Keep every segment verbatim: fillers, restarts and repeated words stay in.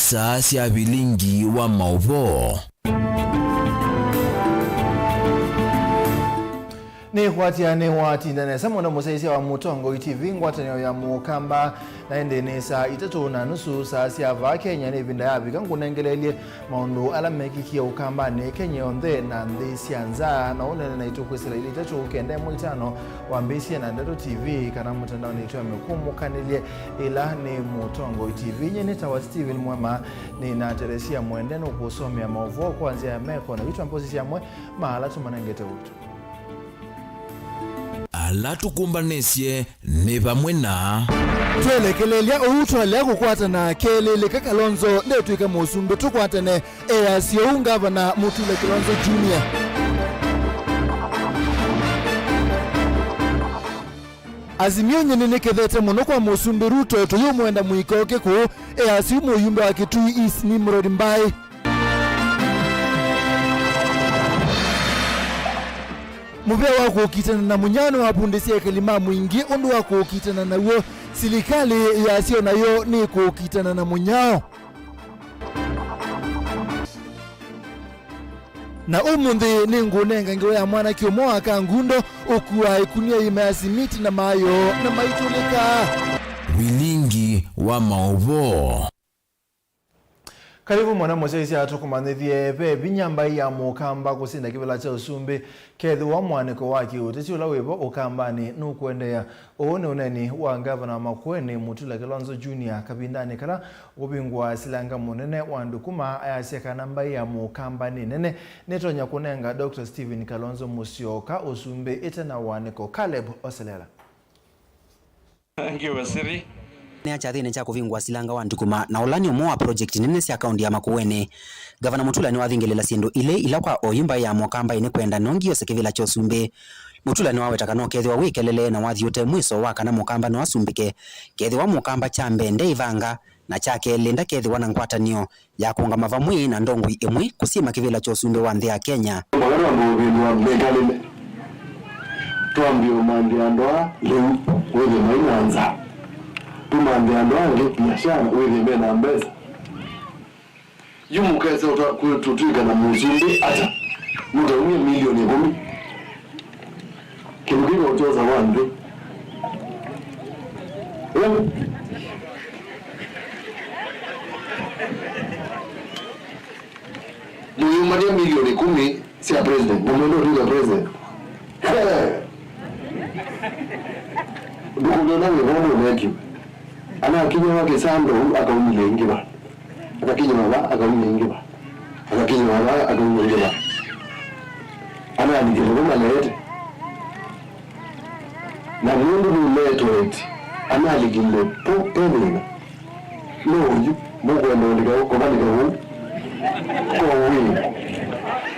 Saa sya vilingi wa maũvoo. Nĩkwatya nĩwatinda nesa mũno mũsyaĩĩsya wa Mũtongoi T V ngwatanĩo ya Mũkamba, na ĩndĩ nĩ saa itatũ na nusu saa sya vaa Kenya. Nĩ ĩvinda yavika ngũnengeleelye maũndũ ala mekikie Ũkambanĩ Kenya yonthe na nthĩ sya nza, na ũnene naitũ kwĩsĩla ilĩ itatũ kenda ĩmwe itano wambĩĩsye na Ndeto T V kana mũtandaonĩ twĩ amekũmũkanĩlye. Ĩla nĩ Mũtongoi T V. Nyie nĩtawa Steven Mwema, nĩna Teresia Mwende nũkũsomea maũvoo kwa nzĩa ya meko na witwa mbosi syamwe ma ala tũmanengete ũito. Ala tũkũmbanĩsye nĩ vamwe na. Twelekelelya ũu twalea kũkwatana kelĩlĩka Kalonzo ndetw'ĩka mũsumbĩ tũkwatane, easya ũu Ngavana Mutula Kilonzo Junior. Azimio nyie nĩnĩkethete mũno kwa mũsumbĩ Ruto tũyũmwenda mũika ũkĩ kũũ, easya ũu mũyumbe wa Kitui East Nimrod Mbai. Mũvea wa kũkitana na mũnyao nĩwavundĩsye ekali ma mũingĩ ũndũ wa kũkitana naw'o. Silikalĩ yasya nayo nĩkũkitana na mũnyao. Na ũmũnthĩ nĩngũnenga ngewa ya mwanake ũmwe wa Kangundo ũkuaa ĩkunia ĩima ya simiti na mayo na maitũlĩka. Vilingi wa maũvoo. Karibu mwana mũsyaĩĩsya, tũkũmanyĩthye ve vinya mbaĩ ya Mũkamba kũsinda kĩvĩla kya ũsumbĩ. Kethĩwa mwanĩko wa kĩũteti ũla wĩvo Ũkambanĩ nũkũendeea, ũũ nĩ ũneeni wa ngavana wa Makueni Mutula Kilonzo Junior kavindanĩ kala ũkũvingũa silanga mũnene wa Ndukuma. Ayasya kana mbaĩ ya Mũkamba nĩ nene, nĩtonya kũnenga Doctor Stephen Kalonzo Musyoka ũsumbĩ ĩte na wanĩko. Caleb Oselela. Thank you, Waziri. Nĩ kyathĩnĩ kya kũvingũa silanga wa Ndukuma, na ũla nĩ ũmwe wa project nene sya kaũnti ya Makueni. Ngavana Mutula nĩwathingĩlĩla syĩndũ ilĩ ila kwa oyu mbaĩ ya Mũkamba ĩnĩkwenda nongi yose kĩvĩla kya ũsumbĩ. Mutula nĩwaweta kana ũkethĩwa wĩ kelele na wathi ũte mwĩso wa kana Mũkamba no asumbĩke. Kethĩwa Mũkamba kya mbee ndeĩvanga, na kya kelĩ ndakethĩwa na ngwatanĩo ya kũũngama vamwe na ndongoi ĩmwe kũsyĩma kĩvĩla kya ũsumbĩ wa nthĩ ya Kenya. Vala twambe ũvĩndũa mĩkalĩle, twambie ũmanthĩa andũ aa lĩu wĩthĩe mai na nza, tũmanthĩa andũ aa angĩ biashara wĩthĩe me na mbesa. Yu mũkesa ũta-, kwĩ-, tũtw'ĩka na mũsumbĩ ata? Mũtaumie milioni ĩkũmi. Kĩndũ kĩu no kyosa wa nthĩ. Rĩu, mũyumania milioni ĩkũmi sya president, na mwenda ũtw'ĩka president. He! Ndũkũlĩona wĩva ũndũ ũneekiwe. Anakinya wa kĩsando, akaumile ĩngĩ va. Akakinya va, akaumya ĩngĩ va. Akakinya va, akaumya ĩngĩ va. Analikile vo maleete. Na nũndũ nũleetwe eti analikile vo e thĩna. No ũyu, mũkwenda ũlika kũvalĩka ũu? Ko wĩ.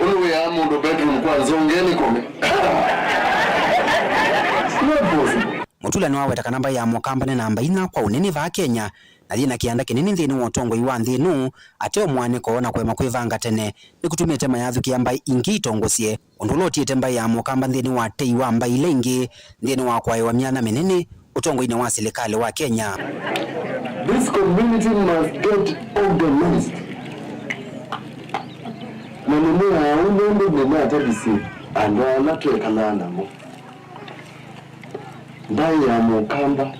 Ũndũ wĩaa mũndũ bedroom kwa nzonge nĩ kome. It's not possible. Mutula nĩwaweta kana mbaĩ ya Mũkamba nĩ namba inya kwa ũnene vaa Kenya, na yĩ na kĩanda kĩnene nthĩnĩ wa ũtongoi wa nthĩ ĩno, ateo mwanĩko na kũema kwĩvanga tene, nĩkũtumĩte mayathũkĩa mbaĩ ingĩ itongosye, ũndũ ũla ũtiĩte mbaĩ ya Mũkamba nthĩnĩ wa tei wa mbaĩ ila ingĩ nthĩnĩ wa kwaĩwa myanya mĩnene ũtongoinĩ wa silikalĩ wa Kenya. This community must get organized. Na nĩmwĩaa ũu nũndũ nĩnatavisye andũ ala twekalaa namo. Mbaĩ ya Mũkamba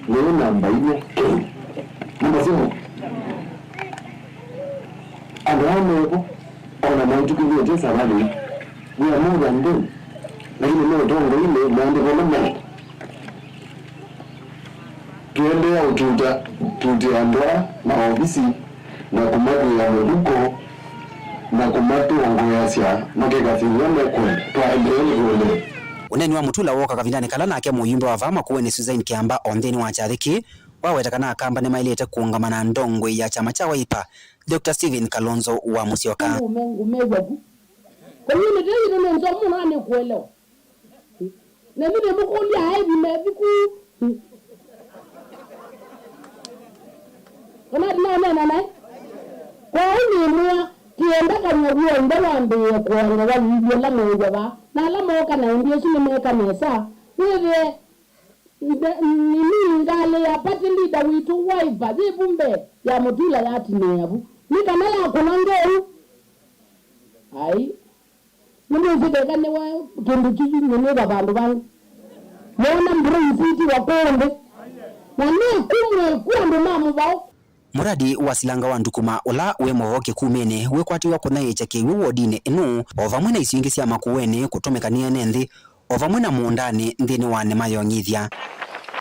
nĩyo namba inya Kenya. Namba simũ. Andũ aa mevo, o na maitũkĩlĩtye savalĩ, we are more than them. Lakini me ũtongoinĩ, maandĩko ala me. Tũendeea ũtuta, tutĩa andũ aa maovisi na kũmathwĩa mũvuko na kũmatongoeasya makeka syĩndũ ila mekwenda. Twaendee nĩ tũendee. Ũneeni wa Mutula wooka kavindanĩ kala nake mũyumbe wa vaa Makueni Suzan Kiamba o nthĩnĩ wa kyathĩ kĩĩ waweta kana Akamba nĩmaĩlĩte kũũngama na ndongoi ya kyama kya Wiper, Doctor Stephen Kalonzo wa Musyoka. Ngume-, ngumew'a vu. Community yitũ nĩ nzoo mũno na nĩ kũelewa. Na ĩndĩ nĩmũkũlya aĩthi me viku. Kana ndinaneena naĩ? Kwoou nĩmwĩa, kĩenda kanyw'a w'onthe wambĩĩe kũongewa, wĩw'e ũla meew'a vaa, na ala mooka na ĩndĩ ĩsu nĩmeeka nesa, wĩthĩe Nde-, nini ngalĩ ya party leader witũ Wiper yĩ vu mbee ya mũtula yatinĩĩa vu. Nĩ kana yakũna ngeũ? Ai. Nĩmwĩsĩ veka nĩwe kĩndũ kĩu nĩnĩva vandũ vangĩ. Nĩona mbura isitiwa kũũ nthĩ. Na nĩ kumwe kwĩ andũ ma mũvaũ. Mũradi wa silanga wa Ndukuma ũla wĩ Movo Kĩkumĩnĩ wĩkwatĩw'a kũnyaĩĩkya kĩw'ũ wodinĩ ĩno, o vamwe na isio ingĩ sya Makueni kũtũmĩka nĩ ene nthĩ, o vamwe na mũũndanĩ nthĩnĩ wa nĩma ya Ũng'ithya.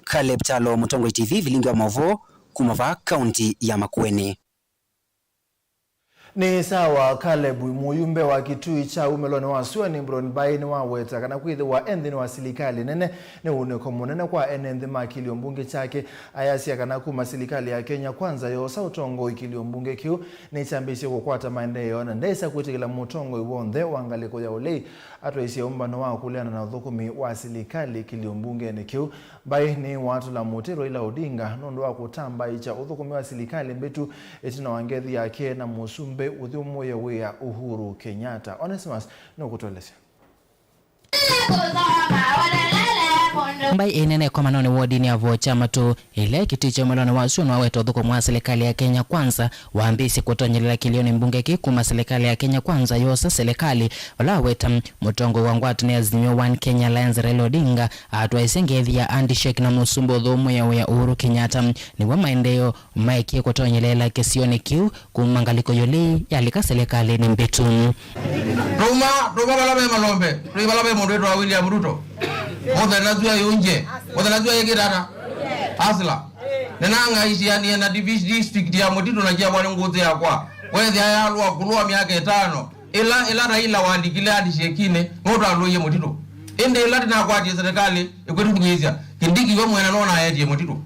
Caleb Kyalo, Mũtongoi T V, Vilingi wa Maũvoo, kuma vaa kaunti ya Makueni. Nĩ sawa, Caleb. Mũyumbe wa Kitui kya umĩlonĩ wa Sueni, Brown Mbai, nĩwaweta kana kwĩthĩwa e nthĩnĩ wa silikalĩ nene nĩ ũnĩko mũnene kwa ene nthĩ ma kĩlio mbunge kyake. Ayasya kana kuma silikalĩ ya Kenya Kwanza yoosa ũtongoi, kĩlio mbunge kĩu nĩkyambĩĩsye kũkwata maendeeo na ndesa kwĩtĩkĩla mũtongoi w'onthe wa ngalĩko ya ũlei atwaĩsye ũmbano wa kũleana na ũthũkũmi wa silikalĩ kĩlio mbungenĩ kĩu. Mbai nĩwatũla mũtĩ Raila Odinga nũndũ wa kũtambaĩkya ũthũkũmi wa silikalĩ mbĩtu ĩtina wa ngethi yake na mũsumbĩ ũthyũmũĩe wĩa Uhuru Kenyatta. Onesimus nũkũtũelesya. Mbai ĩnene ĩkomanonĩ wodinĩ ya Vocha Matũ, ĩla ĩkĩtĩkya ũmĩlonĩ wa Sueni waweta ũthũkũmi wa silikalĩ ya Kenya Kwanza wambĩĩsye kũtonyelela kĩlĩonĩ mbunge kĩ kuma silikalĩ ya Kenya Kwanza yosa silikalĩ. Ũla waweta mũtongoi wa ngwatanĩo ya Azimio One Kenya Alliance Raila Odinga atwaĩsye ngethi ya handshake na mũsumbĩ ũthyũmũĩe wĩa Uhuru Kenyatta nĩw'o maendeeo maekie kũtonyeleela kĩsionĩ kĩu kuma ngalĩko yũlĩ yalika silikalĩnĩ mbĩtu. Twauma, twauma vala ve malombe, twĩ vala ve mũndũ wĩtwa William Ruto. Mũthenya tu ayũngye, mũthenya tu ayĩkĩte ata? Asla. Nĩnang'aĩsye anie na division district ya Mũtitũ na kyavwa nĩ ngũsĩ yakwa. Wethĩa yalũa kũlũa myaka ĩtano. Ĩla, ĩla Raila walikile andisyekinĩ, nũtwalũie Mũtitũ. Ĩndĩ ĩla ndinakwatie serikali, ĩkwĩtũkinyĩĩsya, Kindiki we mwene nũnaetie Mũtitũ.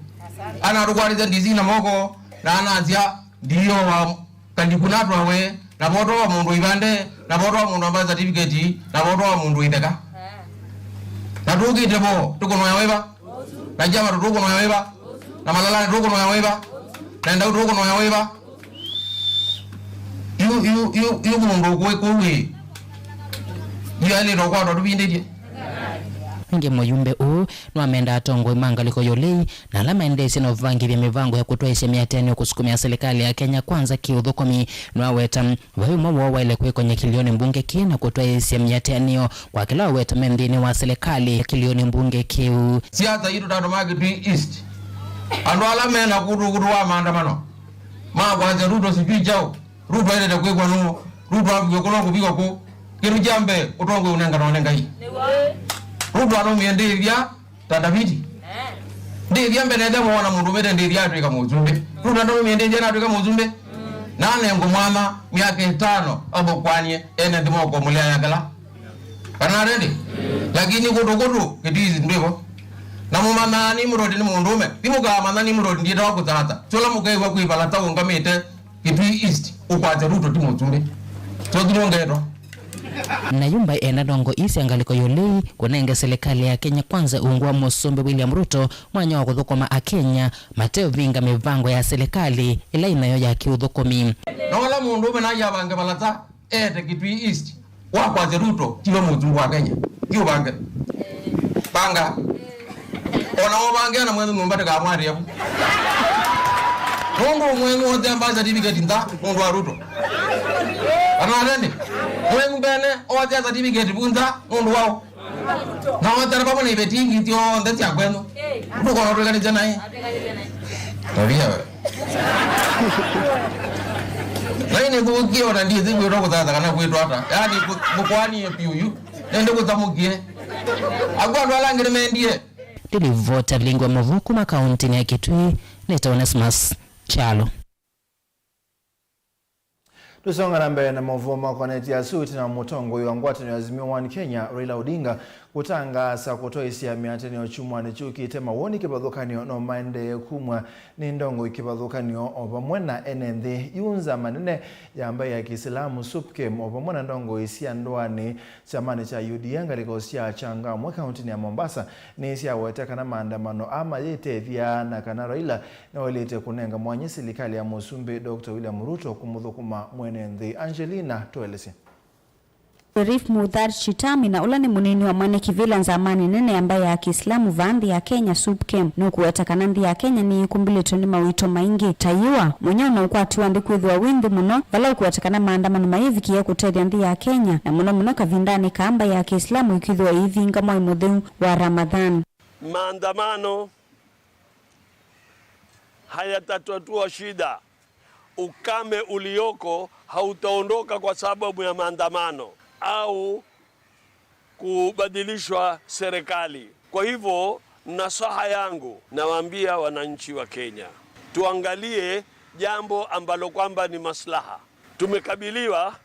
Anatũkwatĩsya D C na moko, na anasya, D O wa Kaliku natwawe, na vo twawa mũndũ ivande, na vo twawa mũndũ ambaye certificate, na vo twawa mũndũ itheka. Na tũkĩte vo, tũkũnoya wĩva? Na Kyama tũkũnoya wĩva? Na Malalanĩ tũkũnoya wĩva? Na Ndau tũkũnoya wĩva? Yu, yu, yu, yu mũndũ ũkũĩ kũu ĩ. Yu aĩlĩte ũkwatwa tũvindĩtye. Ĩngĩ mũyumbe ũũ nĩwamendaa atongoi ma ngalĩko ya ũlei na ala maendeesye na ũvangĩthya mĩvango ya kũtwaĩsya mĩatĩanĩo kũsukumĩa silikalĩ ya Kenya Kwanza kĩ ũthũkũmi. Nĩwaweta vai ũmwe woo waĩle kwĩkony'a kĩlĩonĩ mbunge kĩ na kũtwaĩsya mĩatĩanĩo kwa kĩla waweta me nthĩnĩ wa silikalĩ kĩlĩonĩ mbunge kĩu. Siasa yitũ tandũ ma Kitui East. Andũ ala mena kutukutu wa maandamano ma kwasya Ruto sijui chao. Ruto aendete kwĩkwa nũũ? Ruto aviwe kũla kũviwa kũ? Kĩndũ kya mbee, ũtongoi ũnenganwa nĩ Ngai. Ruto anaumie ndĩthya ta Davidi. Ndĩthya mbee nethĩa mwana mũndũ ũmĩte ndĩthya atwĩka mũsumbĩ. Ruto anaumie ndĩthya na atwĩka mũsumbĩ. Na anengwa mwanya myaka ĩtano athũkũanie ene nthĩ moko mũlea yakala. Kana atendi? Lakini kutu kutu, Kitui East ndwĩvo. Na mũmanyaa Nimrod nĩ mũndũũme. Ti mũkamanya Nimrod ndietawa kũsatha. Ti ũla mũkew'a kwĩ vala ta ũngamĩte Kitui East, ũkwate Ruto ti mũsumbĩ. Tũthilũ ngeto. Na yu Mbai ena ndongo ii sya ngalĩko ya ũlei kũnenge silikalĩ ya Kenya Kwanza ungu wa mũsumbĩ William Ruto mwanya wa kũthũkũma Akenya mateũvinga mĩvango ya silikalĩ ĩla ĩnayo ya kĩũthũkũmi. Na ũla mũndũũme naĩ avange vala ta ete Kitui East, wakwasya Ruto tiwe mũsumbĩ wa Kenya. Ti ũvange. Vanga. Ona ũvange na mwenyu nyũmba ndĩkamwatĩe vu. Nũndũ mwenyu wothe amba certificate ntha nũndũ wa Ruto. Kana atendi? Mwenyu mbene ote certificate vu ntha nũndũ wao. Na othe vamwe na iveti ingi syonthe sya kwenyu. Ndũkona twĩkanĩsya naĩ. Tabia we. Naĩ nĩthũkie ona ndiĩsĩ kwĩtwa kũsatha kana kwĩtwa ata. Yaani kũ-, mũkwanie piũ yu. Nĩndĩ kũtamũkie. Akw'a andũ ala angĩ nĩmendie. Ndĩlivota Vilingi wa Maũvoo kuma kaũntĩnĩ ya Kitui, nĩtawa Onesmus Kyalo. Tũsonga na mbee na maũvoo makonetye asu ĩtina wa mũtongoi wa ngwatanĩo ya Azimio One Kenya, Raila Odinga, kũtangaasa kũtwaĩsya mĩatĩanĩo kyumwanĩ kyũkĩte. Mawoni kĩvathũkan'yo no maendee kumw'a nĩ ndongoi kĩvathũkan'yo o vamwe na ene nthĩ. Yu nzama nene ya mbaĩ ya Kĩsilamu, SUPKEM, o vamwe na ndongoi sya ndũanĩ kyamanĩ kya U D A ngalĩko sya Changamwe kaũntĩnĩ ya Mombasa nĩsyaweta kana maandamano aa mayĩtethya na kana Raila nĩwaĩlĩte kũnenga mwanya silikalĩ ya Mũsumbĩ Doctor William Ruto kũmũthũkũma mwene nthĩ. Angelina, tũelesye. Sherif Mudhar Chitami, na ũla nĩ mũnini wa mwene kĩvĩla nzamanĩ nene ya mbaĩ ya Kĩislamu vaa nthĩ ya Kenya, SUPKEM, nũkũweta kana nthĩ ya Kenya nĩyĩkumbĩlĩtwe nĩ mawĩto maingĩ ta yĩũa, mũnyao na ũkwati wa nthĩ kwĩthĩwa wĩ nthĩ mũno, vala ũkũweta kana maandamano mayĩvikĩĩa kũtethya nthĩ ya Kenya, na mũno mũno kavindanĩ kaa mbaĩ ya Kĩislamu ĩkwĩthĩwa ĩivinga mwai mũtheu wa Ramadhan. Maandamano hayatatatua shida. Ukame ulioko hautaondoka kwa sababu ya maandamano au kubadilishwa serikali. Kwa hivyo, nasaha yangu, nawaambia wananchi wa Kenya, tuangalie jambo ambalo kwamba ni maslaha. Tumekabiliwa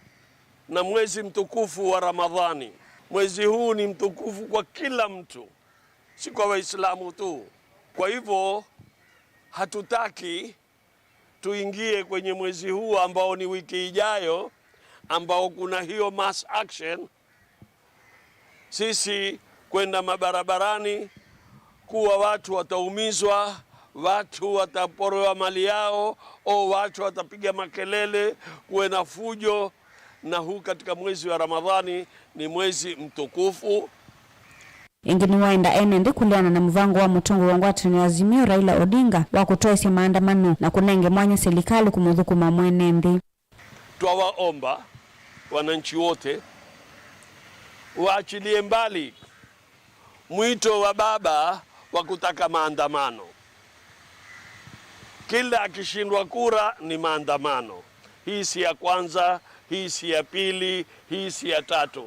na mwezi mtukufu wa Ramadhani. Mwezi huu ni mtukufu kwa kila mtu, si kwa Waislamu tu. Kwa hivyo, hatutaki tuingie kwenye mwezi huu ambao ni wiki ijayo, ambao kuna hiyo mass action, sisi kwenda mabarabarani kuwa watu wataumizwa, watu wataporowa mali yao, au watu watapiga makelele, kuwe na fujo. Na huu katika mwezi wa Ramadhani ni mwezi mtukufu. Ĩngĩ nĩwaenda ene nthĩ kũleana na mũvango wa mũtongoi wa ngwatanĩo ya Azimio, Raila Odinga, wa kũtwaĩsya maandamano na kũnenge mwanya silikalĩ kũmũthũkũma mwene nthĩ. Twawaomba wananchi wote waachilie mbali mwito wa baba wa kutaka maandamano. Kila akishindwa kura ni maandamano. Hii si ya kwanza, hii si ya pili, hii si ya tatu.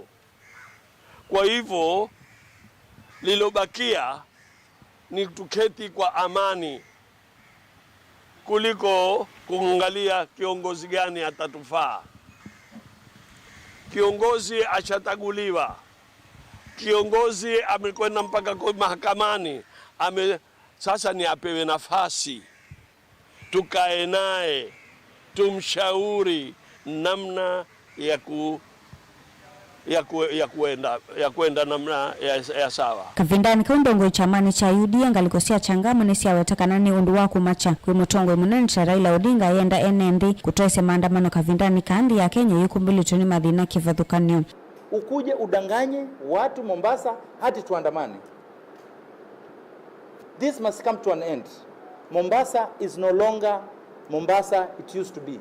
Kwa hivyo, lilobakia ni tuketi kwa amani kuliko kuangalia kiongozi gani atatufaa. Kiongozi ashataguliwa. Kiongozi amekwenda mpaka kwa mahakamani. Ame-, sasa ni apewe nafasi. Tukae naye, tumshauri namna ya ku-, ya ku-, ya kuenda, ya kuenda namna ya, ya sawa. Kavindanĩ kau, ndongoi kyamanĩ kya U D A, ngalĩko sya Changamwe nĩsyaweta kana nĩ ũndũ wa kũmakya kwĩ mũtongoi mũnene ta Raila Odinga ayenda ene nthĩ kũtwaĩsya maandamano kavindanĩ kaa nthĩ ya Kenya yĩkumbĩlĩtwe nĩ mathĩna kĩvathũkany'o. Ukuje udanganye watu Mombasa hati tuandamane. This must come to an end. Mombasa is no longer Mombasa it used to be.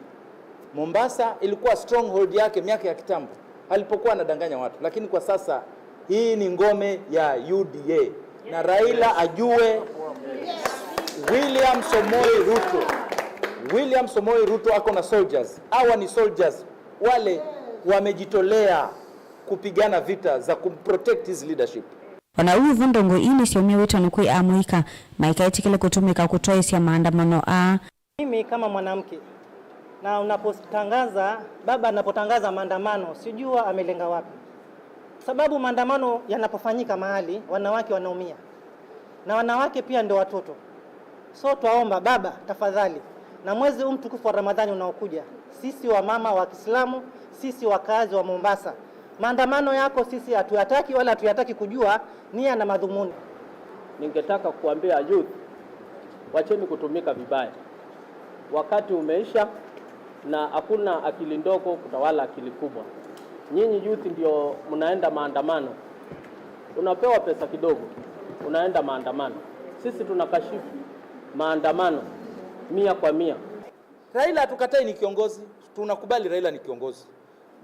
Mombasa ilikuwa stronghold yake miaka ya kitambo alipokuwa anadanganya watu, lakini kwa sasa hii ni ngome ya U D A. Na Raila ajue William Samoei Ruto. William Samoei Ruto ako na soldiers. Hawa ni soldiers wale wamejitolea kupigana vita za kumprotect his leadership. O na ũu vo, ndongoi ii nĩsyaumya wĩtano kwĩ amũika maikaetĩkĩle kũtũmĩka kũtwaĩsya maandamano aa. Mimi kama mwanamke, na unapotangaza, baba anapotangaza maandamano, sijua amelenga wapi. Sababu maandamano yanapofanyika mahali, wanawake wanaumia. Na wanawake pia ndio watoto. So twaomba, baba, tafadhali, na mwezi huu mtukufu wa Ramadhani unaokuja, sisi wa mama wa Kiislamu, sisi wakazi wa Mombasa, maandamano yako sisi hatuyataki wala hatuyataki kujua nia na madhumuni. Ningetaka kuambia youth, wacheni kutumika vibaya. Wakati umeisha na hakuna akili ndogo kutawala akili kubwa. Nyinyi youth ndio mnaenda maandamano. Unapewa pesa kidogo, unaenda maandamano. Sisi tunakashifu maandamano mia kwa mia. Raila hatukatai ni kiongozi, tunakubali Raila ni kiongozi.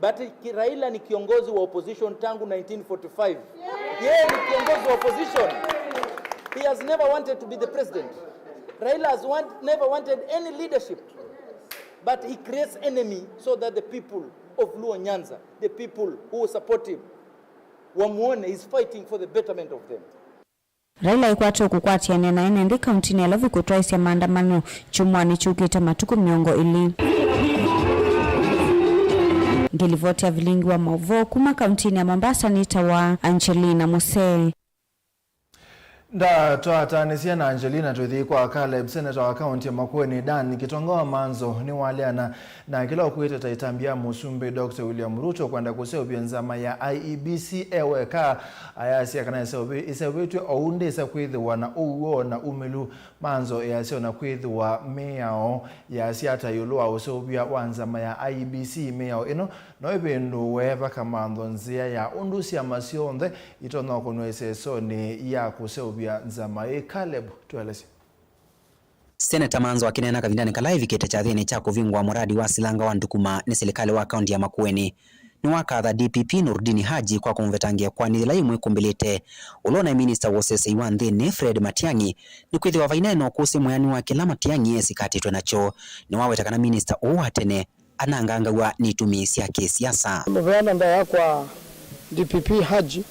But ki-, Raila ni kiongozi wa opposition tangu nineteen forty-five. Yeye ni kiongozi wa opposition. He has never wanted to be the president. Raila has want, never wanted any leadership. But he creates enemy so that the people of Luo Nyanza, the people who support him, wamuone, he's fighting for the betterment of them. Raila aikwatĩwe kũkwatĩanĩa na ene nthĩ kauntinĩ ya Lavi kũtwaĩsya maandamano kyumwanĩ kyũkĩte matukũ mĩongo ĩlĩ. Ngĩlivoti ya vilingi wa maũvoo kuma kauntinĩ ya Mombasa nĩtawa Angelina Musee. Ndatwataanĩsya na Angelina, tũthi kwa Caleb. Seneta wa kaunti ya Makueni, Dan Kitonga wa Manzo, nĩwaleana na kĩla ũkwĩte ta ĩtambya ya Mũsumbĩ Doctor William Ruto kwenda kũseũvya nzama ya I E B C e weka. Ayasya kana ĩseũvĩ-, ĩseũvĩtw'e oou ndĩsa kwĩthĩwa na ũw'o na umĩlu. Manzo easya ona kwĩthĩwa mĩao yasya ata ĩũlũ wa ũseũvya wa nzama ya I E B C, mĩao ĩno no ĩvĩndũwe vakamanthwa nzĩa ya ũndũ syama syonthe itonya ũkũnwa ĩsesonĩ ya kũseũvya nzama ĩĩ. Caleb, tũelesye. Seneta Manzo akĩneena kavindanĩ kala ĩvikĩte kyathĩnĩ kya kũvingũa mũradi wa silanga wa Ndukuma nĩ silikalĩ wa kaunti ya Makueni, nĩwakatha D P P Noordin Haji kwa kũmũvetangĩa ĩkoani yĩla yĩmwĩkũmbĩlĩte. Ũla ũnaĩ minista wa ũsesei wa nthĩnĩ, Fred Matiang'i, nĩkwĩthĩwa vainaĩ na ũkũsĩ mwĩanĩu wa kĩla Matiang'i esĩkatĩtwe nakyo. Nĩwaweta kana minista ũũ wa tene anangangaw'a nĩ itumi sya kĩsiasa. Mũvea na ndaĩa kwa D P P Haji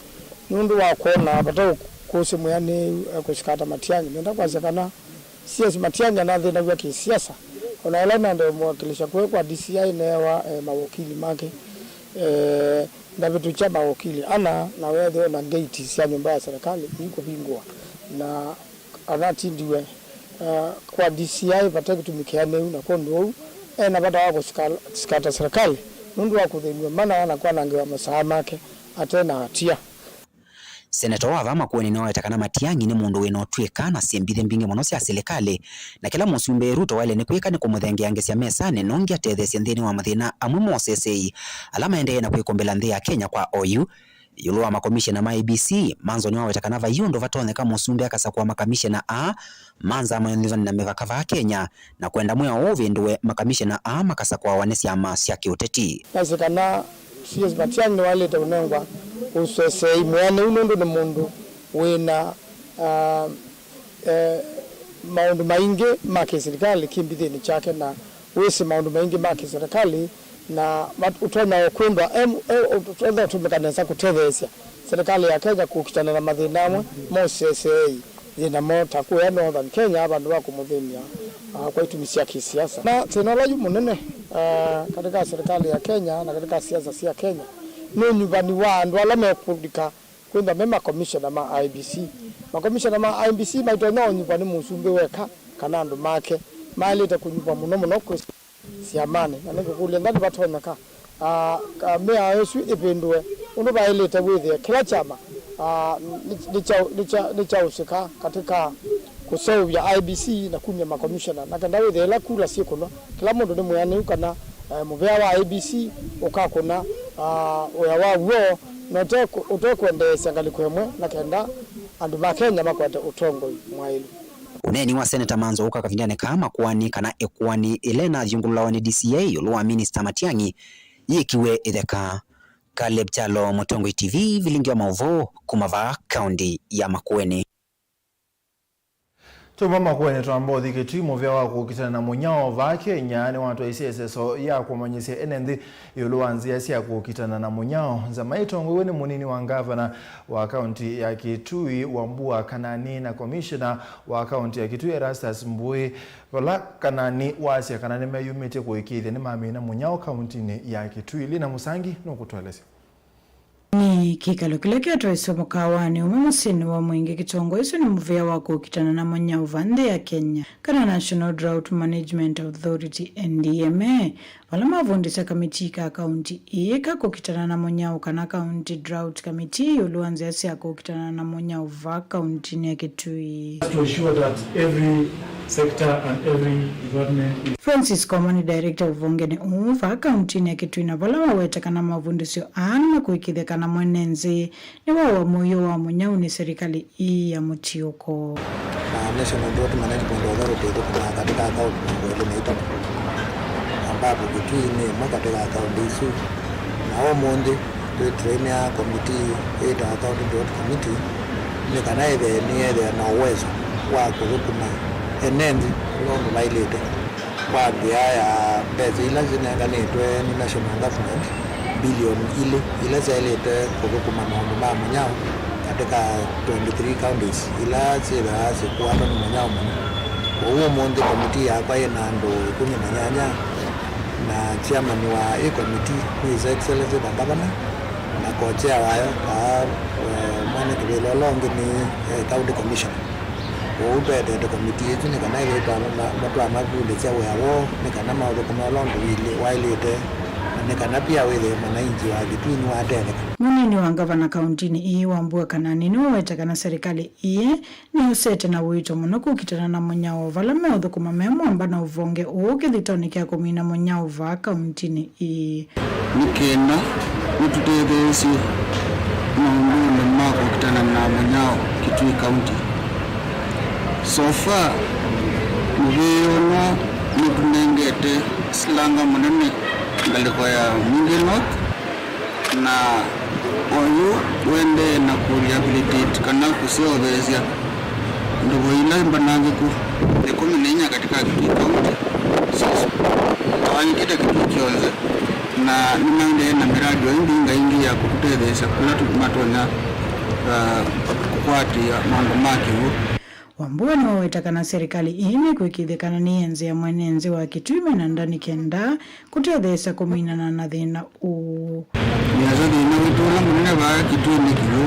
nũndũ wa kwona vata ũkũsĩ mwĩanĩu, eh, kũsikata Matiang'i. Nenda kwasya kana C S Matiang'i anathĩnaw'a kĩsiasa, o na ĩla naendee mũwakilisha kũĩ kwa D C I neewa, eh, mawokili make, eh, ndavĩtũkya mawokili ana, na weethĩwa na ngeiti sya nyũmba ya serikali iikũvingũa, na anatindiwe, uh, kwa D C I vate kĩtumi kĩanĩu, na kwondũ ũu ena vata wa kũsikala-, kũsikata serikali nũndũ wa kũthĩnw'a mana na kwanangĩwa masaa make ate na hatia. Seneta wa vaa Makueni nĩwaweta kana Matiang'i nĩ mũndũ wĩ na ũtw'ĩka na syĩmbithĩ mbingĩ mũno sya silikalĩ, na kĩla mũsumbĩ Ruto waĩle nĩ kwĩka nĩ kũmũthengeangĩsya mesanĩ nongi atetheesye nthĩnĩ wa mathĩna amwe ma ũsesei ala maendee na kwĩkũmbĩla nthĩ ya Kenya kwa oyu. Ĩũlũ wa makomishena ma I E B C, Manzo nĩwaweta kana vai ũndũ vatonyeka mũsumbĩ akasakũa makamishena aa ma nzama yonyuvani na mĩvaka vaa Kenya, na kwenda mwĩao ũũ ũvĩndũwe, makamishena aa makasakũawa nĩ syama sya kĩũteti. Nasĩ kana C S Matiang'i nĩwaĩlĩte kũnengwa ũseseei mwĩanĩu nũndũ nĩ mũndũ wĩ na, ah, eh, maũndũ maingĩ ma kĩsilikalĩ kĩmbithĩnĩ kyake, na wĩsĩ maũndũ maingĩ ma kĩsilikalĩ, na mat-, ũtonya o kwĩndwa em-, e-, ũtonya ũtũmĩka nesa kũtetheesya silikalĩ ya Kenya kũkitana na mathĩna amwe ma ũseseei yĩ namo, ta kũya Northern Kenya, vandũ va kũmũthĩny'a, ah, kwa itumi sya kĩsiasa. Na thĩna ũla yu mũnene, ah, katika silikalĩ ya Kenya na katika siasa sya Kenya nĩ ũnyuvani wa andũ ala mekũlika kwĩthwa me makomishena ma I E B C. Makomishena ma I E B C maitonya ũnyuvwa nĩ mũsumbĩ weka kana andũ make. Maĩlĩte kũnyuvwa mũno mũno kwĩ syamanĩ, na nĩngũkũlya nda nĩvatonyeka, ah, ka-, mĩao ĩsu ĩvĩndũe ũndũ vaĩlĩte wĩthĩe kĩla kyama, ah, nĩ, nĩ kya, nĩ kya, nĩ kyaũsĩka katika kũseũvya I E B C na kumya makomishena, na kenda wĩthĩe ĩla kula syĩkũnwa, kĩla mũndũ nĩ mwĩanĩu kana, eh, mũvea wa I E B C ũkakũna, ah, wĩa wa w'o, na ũte-, ũtekwendeesya ngalĩko ĩmwe, na kenda andũ ma Kenya makwate ũtongoi mwaĩlu. Ũneeni wa Seneta Manzo ũka kavindanĩ kaa makoani kana ĩkoani ĩla ĩnathyũngũlũlawa nĩ D C I ĩũlũ wa Minista Matiang'i yĩkiwe ĩtheka. Caleb Kyalo, Mũtongoi T V, vilingi wa maũvoo kuma vaa kaunti ya Makueni. Tuma Makueni twamba ũthi Kitui, mũvea wa kũkitana na mũnyao vaa Kenya nĩwatwaisye ĩseso ya kũmanyĩsya ene nthĩ ĩũlũ wa nzĩa sya kũkitana na mũnyao. Nzama ĩtongoew'e nĩ mũnini wa ngavana wa kaunti ya Kitui, Wambua Kanani, na komishena wa kaunti ya Kitui, Erastus Mbui, vala Kanani wasya kana nĩmeyumĩtye kũĩkĩĩthya nĩmamina mũnyao kauntinĩ ya Kitui. Lina Mũsangi nũkũtũelesya. Nĩ kĩkalo kĩla kĩatwaiswe mũkaawanĩ ũmwe mũsyĩnĩ wa Mwingi kĩtongoeswe nĩ mũvea wa kũkitana na mũnyao vaa nthĩ ya Kenya, kana National Drought Management Authority, N D M A, vala mavundĩsya kamitii ka kaunti ĩĩ ka kũkitana na mũnyao, kana County Drought Committee, ĩũlũ wa nzĩa sya kũkitana na mũnyao vaa kauntinĩ ya Kitui. To ensure that every sector and every department is Francis Komani, director ũvongenĩ ũũ vaa kauntinĩ ya Kitui, na vala waweta kana mavundĩsyo aa nĩmakũĩkĩĩthya kana mwene nzĩ nĩwawa mũio wa mũnyao nĩ silikalĩ ĩĩ ya mũtiũko. Na National Drought Management Authority ĩthũkũmaa katika kaunti mĩongo ĩlĩ na itatũ, ambapo Kitui nĩ ĩmwe katika kaunti isu. Na ũmũnthĩ twĩ trainĩa komitii ĩtawa County Drought Committee nĩ kana ĩthĩe nĩyethĩa na ũwezo wa kũthũkũma ene nthĩ ũla ũndũ vaĩlĩte kwa nzĩa ya mbesa ila syĩnenganĩtwe nĩ national government, bilioni ilĩ, ila syaĩlĩte kũthũkũma maũndũ ma mũnyao katika twenty-three counties ila syĩthaa syĩkũatwa nĩ mũnyao mũno. Kwoou ũmũnthĩ komitii yakwa yĩ na andũ ĩkũmi na nyanya, na chairman wa ĩ komitii nĩ His Excellency the Governor, na co-chair wayo, kaa, eh, mwene kĩvĩla ũla ũngĩ nĩ, eh, County Commissioner. Kwoou twetete komitii ĩsu nĩ kana ĩthĩe twa-, ma-, ma-, twamavundĩsya wĩa woo, nĩ kana maũthũkũme ũla ũndũ wĩlĩ-, waĩlĩte, nĩ kana pia wĩthĩe mwananchi wa Kitui nĩwatetheka. Mũnini wa ngavana kauntinĩ ĩĩ Wambua Kanani nĩwaweta kana serikali ĩĩ nĩyosete na ũito mũno kũkitana na mũnyao vala meũthũkũma me mwamba na ũvonge ũũ kĩthitonĩ kya kũmina mũnyao vaa kauntinĩ ĩĩ. Nĩ kenda nĩtũtetheesye maũndũnĩ ma kũkitana na mũnyao Kitui County. So far, mũvĩo no nĩtũnengete silanga mũnene ngalĩko ya Mwingi North, na oyu ũendee na kũ rehabilitate kana kũseũvĩĩsya ndovo ila mbanangĩku ĩkũmi na inya katika Kitui County. So, tawanyĩkĩte Kitui kyonthe, na nĩmaendee na miradi o ĩngĩ ĩngĩ ya kũtũtetheesya kũla tũ- matonya, uh, kũkwatĩĩa maũndũ ma kĩw'ũ. Wambua nĩwaweta kana serikali ĩĩ nĩkwĩkĩĩthya kana nĩyenzea mwene nzĩ wa Kitui mena nda nĩ kenda kũtetheesya kũminana na thĩna ũũ. Nĩasa thĩna witũ ũla mũnene vaa Kitui nĩ kĩw'ũ,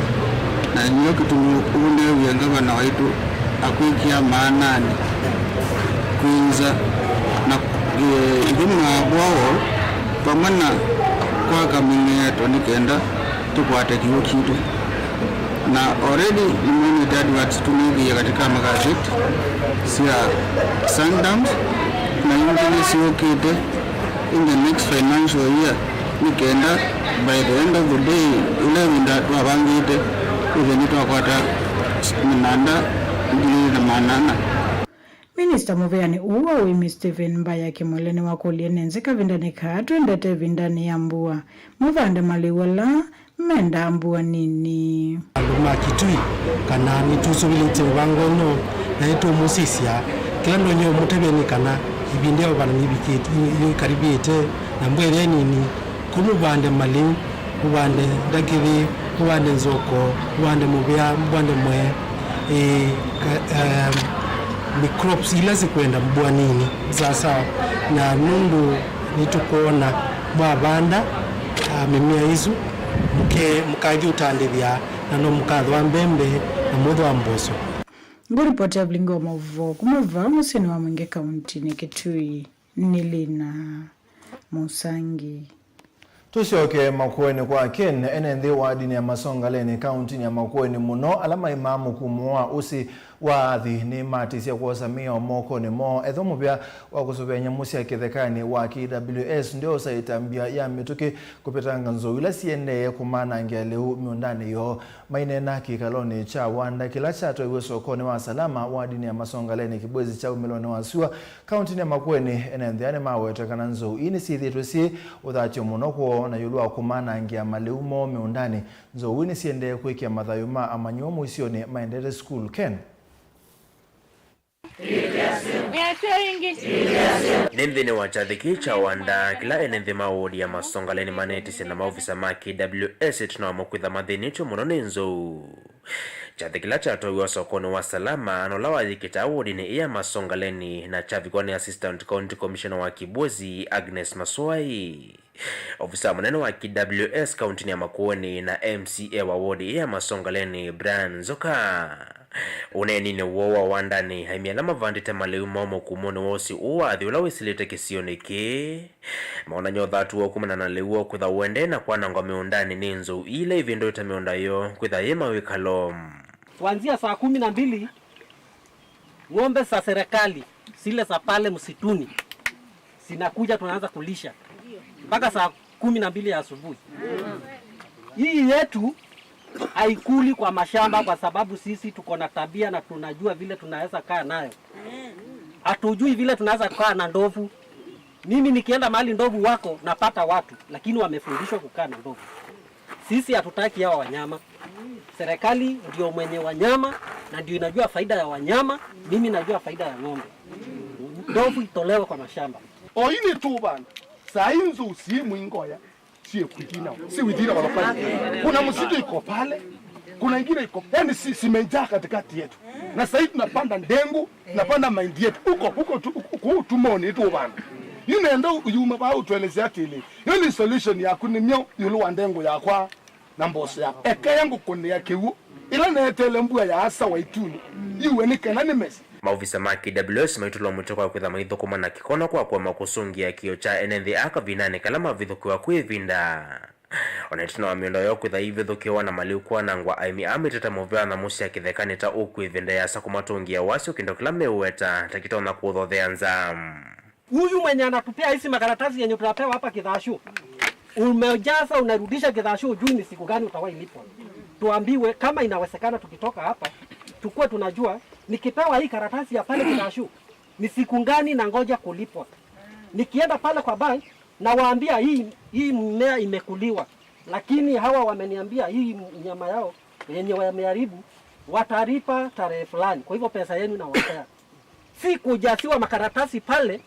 na nĩyo kĩtumi ũneewie ngavana waitũ akwĩkĩa maananĩ kwĩnza na, eh, ithima borehole vamwe na kwaka mĩng'eeto nĩ kenda tũkwate kĩw'ũ kitũ. Na already nĩmonete adverts tũnĩthĩie katika magazeti sya Sangdams, na ingĩ nĩsyũkĩte in the next financial year, nĩ kenda by the end of the day, ĩla ĩvinda twavangĩte, ĩthe nĩtwakwata mĩnanda ngili ilĩ na maana ana. Minista mũvĩanĩ ũũ wa ũĩmi Stephen Mbaya Kĩmwele nĩwakũlya ene nzĩ kavindanĩ kaa twendete ĩvindanĩ ya mbua mavande malĩu ala mendaa mbua nini. Andũ ma Kitui kana nĩtũsũvĩlĩtye mĩvango ĩno na nĩtũmũsisya kĩla ndonya ũmũtavya nĩ kana ĩvinda ya ũvanda nĩvikĩte, yĩkarivĩte na mbua ĩthĩa nini, kũu mũvande malĩu, mũvande ndakĩthĩ, mũvande nzoko, mũvande mũvĩa, mũvande mwee, ĩ, ka- em, nĩ crops ila sikwenda mbua nini sawasawa, na nũndũ nĩtũkwona mwavanda, ah, mĩmea ĩsu, mũke- mũkathi ũtandĩthya na no mũkathwa mbembe na mũthwa mboso. Ngũripoti ya vilingi wa maũvoo kuma vaa mũsyĩnĩ wa Mwingi kauntinĩ Kitui nĩ Lina Mũsangi. Tũsyoke Makueni kwa Ken. Ene nthĩ wa ndini ya Masongaleni kauntinĩ ya Makueni mũno ala maimaa mũkumo wa ũsĩ wa athi nĩmatĩsye kwosa mĩao mokonĩ moo ethĩwa mũvĩa wa kũsũvĩa nyamũ sya kĩthekanĩ wa K W S ndĩosa ĩtambya ya mĩtũkĩ kũvetanga nzou ila siendee kũmanangĩa lĩu mĩũndanĩ yoo. Maineena kĩkalonĩ kya wanda kĩla kyatwaiwe sokonĩ wa Salama wa ndini ya Masongaleni kĩbwezi kya umĩlonĩ wa syũa kauntinĩ ya Makueni, ene nthĩ nĩmaweta kana nzou ii nĩsyĩthĩĩtwe syĩ ũthatyo mũno kwoo na ĩũlũ wa kũmanangĩa malĩu moo mĩũndanĩ. Nzou ii nĩsiendee kwĩkĩa mathayũ ma amanyĩw'a mũisyonĩ maendete sukulu. Ken. Nĩ nthĩnĩ wa kyathĩ kĩĩ kya wanda kĩla ene nthĩ ma wodi ya Masongaleni manetĩsye na maovisa ma K W S ĩtina wa mo kwĩtha mathĩnĩtw'e mũno nĩ nzou. Kyathĩ kĩla kyatwaiwe sokonĩ wa Salama na ũla wayĩkĩtaa wodinĩ ĩĩ ya Masongaleni na kyavikwa nĩ Assistant County Commissioner wa Kibwezi, Agnes Maswai. Ovisa mũnene wa K W S kauntinĩ ya Makueni na M C A wa wodi ĩĩ ya Masongaleni, Brian Nzoka, ũneeninĩ woo wa wandanĩ, aĩmi ala mavandĩte malĩu moo mũkumonĩ wa ũsĩ ũũ wa athi ũla wĩsĩlĩte kĩsionĩ kĩĩ, maonany'a ũthatu woo kumana na lĩu woo kwĩtha ũendee na kwanangwa mĩũndanĩ nĩ nzou ila ivĩndũĩte mĩũnda yoo kwĩtha yĩ mawĩkalo. Kuanzia saa kumi na mbili, ng'ombe za serikali, zile za pale msituni, zinakuja, tunaanza kulisha mpaka saa kumi na mbili ya asubuhi. Hii yetu haikuli kwa mashamba, kwa sababu sisi tuko na tabia na tunajua vile tunaweza kaa nayo. Hatujui vile tunaweza kaa na ndovu. Mimi nikienda mahali ndovu wako, napata watu, lakini wamefundishwa kukaa na ndovu. Sisi hatutaki hawa wanyama. Serikali ndio mwenye wanyama na ndio inajua faida ya wanyama. Mimi najua faida ya ng'ombe. Ndovu itolewe kwa mashamba. O ĩndĩ tũvanda, saa hii nzou si mwingoya, si within our, si within our locality. Kuna msitu iko pale, kuna ingine iko, yani si, simejaa katikati yetu. Na saa hii tunapanda ndengu, tunapanda mahindi yetu. Huko, huko tu, huko Tumoni tũvanda. Yu nenda uyuma vaa ũtũelesye atĩlĩ, yo nĩ solution yaku nĩ myo ĩũlũ wa ndengu yakwa na mboso yakwa. Ekeya ngũkũnĩa kĩw'ũ. Ĩla neeteele mbua ya asa wa ituni, iwe nĩ kana nĩmese. Maovisa ma K W S maitũlwa mwĩto kwa kwĩtha maithũkũma na kĩkono kwa kũema kũsũngĩa kĩo kya ene nthĩ aa kavindanĩ kala mavithũkĩwa kwĩ ĩvinda. O na ĩtina wa mĩũnda yoo kwĩtha ivithũkĩwa na malĩu kwanangwa, aĩmi aa maitete mũvea nyamũ sya kĩthekanĩ ta ũkw'ũ ĩvinda yĩasa kũmatũngĩa wasyo, kĩndũ kĩla meũweta ta kĩtonya kũthothea nza. Huyu mwenye anatupea hizi makaratasi yenye tunapewa hapa Kidhashu, umejaza, unarudisha Kidhashu, hujui ni siku gani utawahi lipwa. Tuambiwe, kama inawezekana, tukitoka hapa, tukue tunajua, nikipewa hii karatasi ya pale Kidhashu, ni siku gani nangoja kulipwa. Nikienda pale kwa bank, nawaambia, "Hii, hii mmea imekuliwa." Lakini hawa wameniambia, "Hii nyama yao yenye wameharibu, watalipa tarehe fulani. Kwa hivyo pesa yenu nawapea." Si kujaziwa makaratasi pale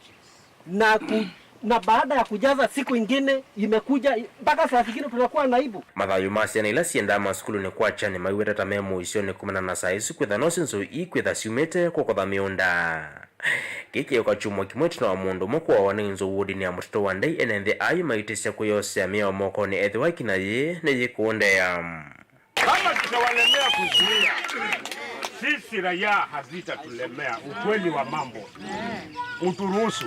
na ku, na baada ya kujaza siku ingine imekuja, mpaka saa zingine tunakuwa na aibu. Mathayũ ma syana ila siendaa masukulunĩ kwakya nĩmaiweta ta me mũisyonĩ kumana na saa isu kwĩtha no syĩ nzou ii kwĩtha syumĩte kũkotha mĩũnda. Kĩĩ kĩũka kyumwa kĩmwe ĩtina wa mũndũ ũmwe kũawa nĩ nzou wodinĩ ya Mũtitũ wa Ndei, ene nthĩ ayu maitĩsya kwĩyosea mĩao mokonĩ ethĩwa ĩkinya yĩĩ nĩyĩkũendeea. Kama tutawalemea kuzuia, sisi raia hazitatulemea. Ukweli wa mambo uturuhusu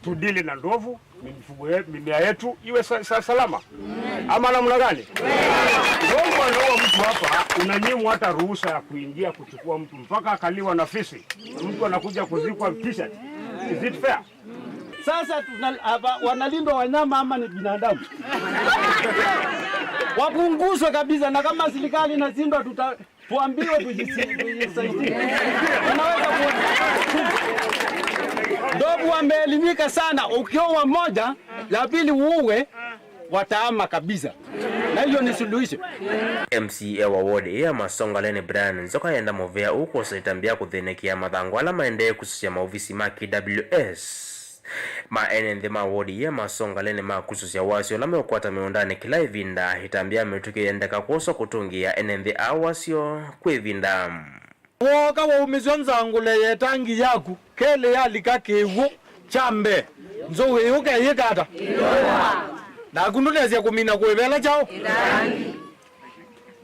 tudili na ndovu, mifugo ye-, mimea yetu iwe sa-, sa-, salama. Ama namna gani? Ndovu anaua mtu hapa, unanyimwa hata ruhusa ya kuingia kuchukua mtu mpaka akaliwa na fisi. Mtu anakuja kuzikwa kisha. Is it fair? Sasa tuna-, hapa, wanalindwa wanyama ama ni binadamu? Wapunguzwe kabisa, na kama serikali inashindwa, tuta-, tuambiwe tujisi-, tujisaidie. Tunaweza kuona. Ndovu wameelimika sana, ukiua moja, ya pili uue, wataama kabisa. Na hiyo ni suluhisho. M C A wa ward ĩĩ ya Masongaleni, Brian Nzoka, enda mũvea ũũ kwosa ĩtambya ya kũthĩnĩkĩa mathangũ ala maendee kũsusya maovisi ma K W S. Ma ene nthĩ ma ward ĩĩ ya Masongaleni makusũsya wasyo ũla meũkwata mĩũndanĩ kĩla ĩvinda ĩtambya ya mĩtũkĩ yendeka kwosa kũtũngĩĩa ene nthĩ aa wasyo kwĩ ĩvinda. Wooka waumĩsya nzangũle ya ĩtangi yaku, kelĩ yalika kĩw'ũ kya mbee, nzou ĩyũka ĩyĩka ata? Naku ndũnasya kũmina kũĩvela kyaũ?